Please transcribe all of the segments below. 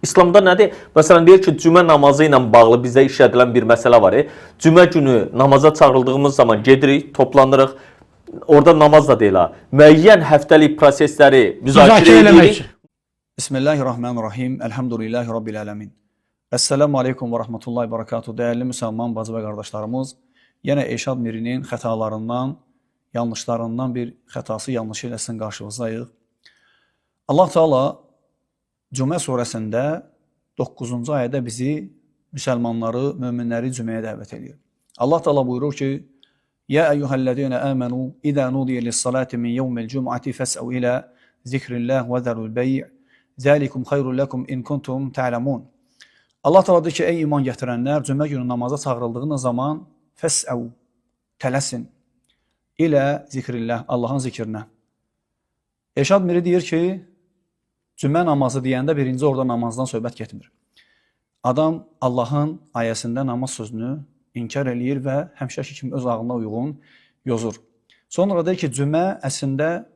İslamda nədir? Məsələn deyir ki, cümə namazı ilə bağlı bizdə işlədilən bir məsələ var. Cümə günü namaza çağırıldığımız zaman gedirik, toplanırıq. Orada namaz da deyil ha. Müəyyən həftəlik prosesləri müzakirə Müzakirə eləmək edirik. üçün. Bismillahirrahmanirrahim. Elhamdülillahi Rabbil alemin. Esselamu aleykum və rahmetullahi və barakatuh. Dəyərli müsəlman bacı və qardaşlarımız, yenə Eşad Mirinin xətalarından, yanlışlarından bir xətası, yanlışı ilə sizin qarşınızdayıq. Allah Teala Cümə surəsində 9-cu ayədə bizi, müsəlmanları, möminləri cüməyə dəvət edir. Allah Teala buyurur ki: "Ya eyyuhellezine amenu iza nudiya lis-salati min yevmil cum'ati fes'u ila zikrillah ve zerul bey' zalikum hayrun lekum in kuntum ta'lemun." Allah Teala deyir ki, ey iman gətirənlər, cümə günü namaza çağırıldığınız zaman fes'u tələsin ilə zikrillah, Allahın zikrinə. Eşad Miri deyir ki, cümə namazı deyəndə birinci orada namazdan söhbət getmir. Adam Allahın ayəsində namaz sözünü inkar eləyir və həmişəki kimi öz ağlına uyğun yozur. Sonra deyir ki, cümə əslində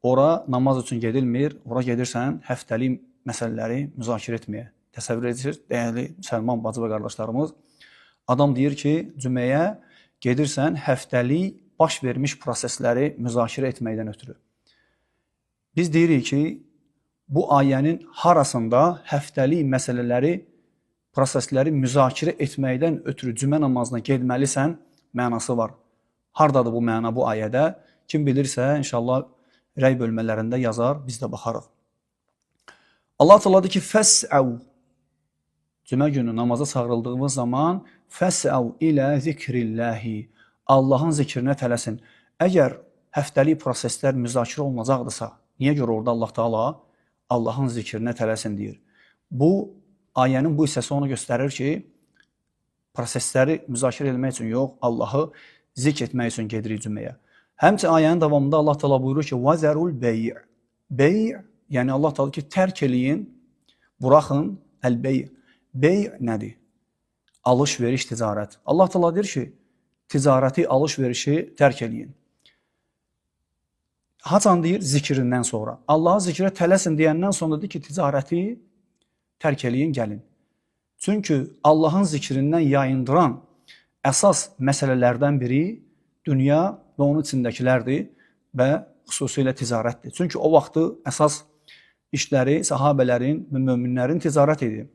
ora namaz üçün gedilmir, ora gedirsən həftəlik məsələləri müzakirə etməyə. Təsəvvür edirsiniz, dəyərli müsəlman bacı və qardaşlarımız. Adam deyir ki, cüməyə gedirsən həftəlik baş vermiş prosesləri müzakirə etməkdən ötürü. Biz deyirik ki, bu ayənin harasında həftəlik məsələləri, prosesləri müzakirə etməkdən ötürü cümə namazına getməlisən mənası var. Hardadır bu məna bu ayədə? Kim bilirsə, inşallah rəy bölmələrində yazar, biz də baxarıq. Allah Teala deyir ki, fəs'əv. Cümə günü namaza çağırıldığımız zaman fəs'əv ilə zikrilləhi. Allahın zikrinə tələsin. Əgər həftəlik proseslər müzakirə olunacaqdırsa, niyə görə orada Allah Teala Allahın zikrinə tələsin deyir? Bu ayənin bu hissəsi onu göstərir ki, prosesləri müzakirə etmək üçün yox, Allahı zikr etmək üçün gedirik cüməyə. Həmçinin ayənin davamında Allah Teala buyurur ki: "Vəzərul bey'." Bey', yəni Allah Teala ki, tərk eləyin, buraxın əl-bey'. Bey' nədir? Alış-veriş, ticarət. Allah Teala deyir ki, ticarəti, alış-verişi tərk eləyin. Haçan deyir? Zikrindən sonra. Allahı zikrə tələsin deyəndən sonra deyir ki, ticarəti tərk eləyin, gəlin. Çünki Allahın zikrindən yayındıran əsas məsələlərdən biri dünya və onun içindəkilərdir və xüsusilə ticarətdir. Çünki o vaxtı əsas işləri sahabələrin və möminlərin ticarət idi.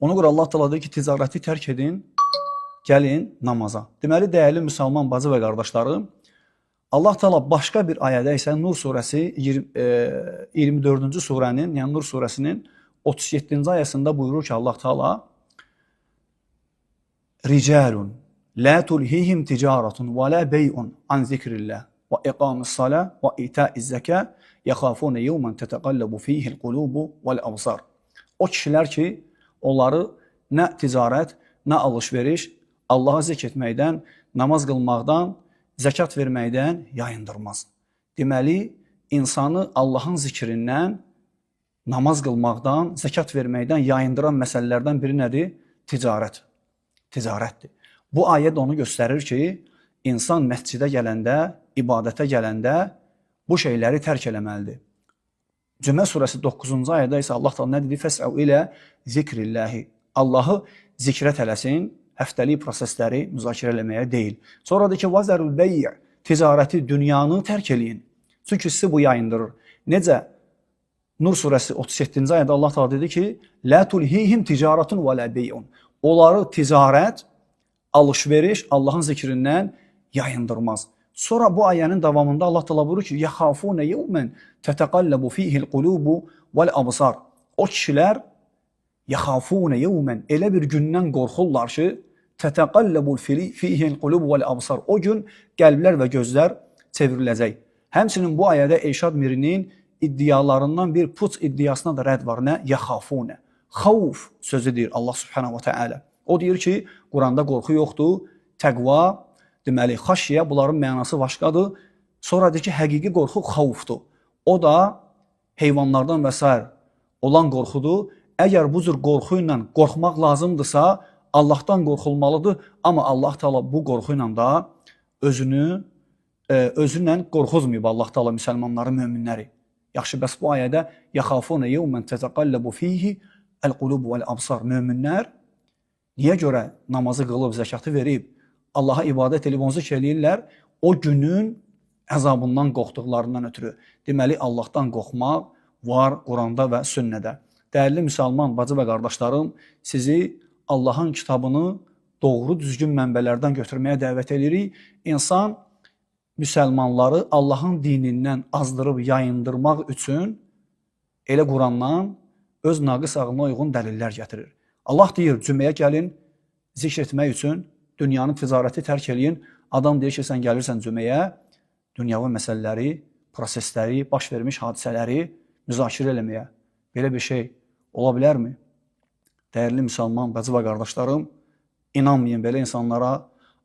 Ona görə Allah Teala deyir ki, ticarəti tərk edin, gəlin namaza. Deməli, dəyərli müsəlman bacı və qardaşlarım, Allah Teala başqa bir ayədə isə Nur surəsi 24-cü surənin, yəni Nur surəsinin 37-ci ayəsində buyurur ki, Allah Teala: "Ricalun la tulhihim ticaretun və la bey'un an zikrillah və iqamis-salah və ita'iz-zəkah yaxafun yawman tetəqallabu fihi'l qulubu vel-absar." O kişilər ki, onları nə ticarət, nə alış-veriş Allahı zikr etməkdən, namaz qılmaqdan, zəkat verməkdən yayındırmaz. Deməli, insanı Allahın zikrindən, namaz qılmaqdan, zəkat verməkdən yayındıran məsələlərdən biri nədir? Ticarət. Ticarətdir. Bu ayə də onu göstərir ki, insan məscidə gələndə, ibadətə gələndə bu şeyləri tərk eləməlidir. Cümə surəsi 9-cu ayədə isə Allah Teala nə dedi? Fəs'u ilə zikrilləhi. Allahı zikrə tələsin, həftəlik prosesləri müzakirə eləməyə deyil. Sonra deyir ki, vəzərul bey', ticarəti, dünyanı tərk eləyin. Çünki sizi bu yayındırır. Necə? Nur surəsi 37-ci ayədə Allah Teala dedi ki, la tulhihim ticaretun və la bey'un. Onları ticarət, alış-veriş Allahın zikrindən yayındırmaz. Sonra bu ayənin davamında Allah Teala buyurur ki, yaxafune yevmen tetəqallabu fihi'l qulubu vel-absar. O kişilər yaxafune yevmen, elə bir gündən qorxurlar ki, tetəqallabu fihi'l qulubu vel-absar. O gün qəlblər və gözlər çevriləcək. Həmçinin bu ayədə Eşad Mirinin iddialarından bir puç iddiasına da rədd var. Nə? Yaxafune. Xavf sözü deyir Allah Subhanahu ve Teala. O deyir ki, Quranda qorxu yoxdur, təqva, deməli, xaşiyə, bunların mənası başqadır. Sonra deyir ki, həqiqi qorxu xavfdur. O da heyvanlardan və sair olan qorxudur. Əgər bu cür qorxu ilə qorxmaq lazımdırsa, Allahdan qorxulmalıdır. Amma Allah Teala bu qorxu ilə da özünü özünlə qorxuzmayıb Allah Teala müsəlmanları, möminləri. Yaxşı, bəs bu ayədə yaxafuna yevmen tetəqallabu fihi Əl-qulub vəl-absar möminlər niyə görə namazı qılıb, zəkatı verib, Allaha ibadət edib onu zikr eləyirlər? O günün əzabından qorxduqlarından ötürü. Deməli Allahdan qorxmaq var Quranda və sünnədə. Dəyərli müsəlman bacı və qardaşlarım, sizi Allahın kitabını doğru düzgün mənbələrdən götürməyə dəvət edirik. İnsan müsəlmanları Allahın dinindən azdırıb yayındırmaq üçün elə Qurandan öz naqis ağlına uyğun dəlillər gətirir. Allah deyir, cüməyə gəlin, zikr etmək üçün dünyanın ticarəti tərk eləyin. Adam deyir ki, sən gəlirsən cüməyə, dünyavi məsələləri, prosesləri, baş vermiş hadisələri müzakirə eləməyə. Belə bir şey ola bilərmi? Dəyərli müsəlman bacı və qardaşlarım, inanmayın belə insanlara,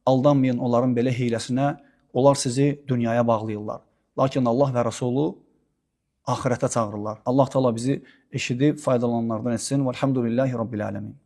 aldanmayın onların belə hiyləsinə. Onlar sizi dünyaya bağlayırlar. Lakin Allah və Rəsulu axirətə çağırırlar. Allah Teala bizi eşidib faydalananlardan etsin. Velhamdülillahi Rabbil alemin.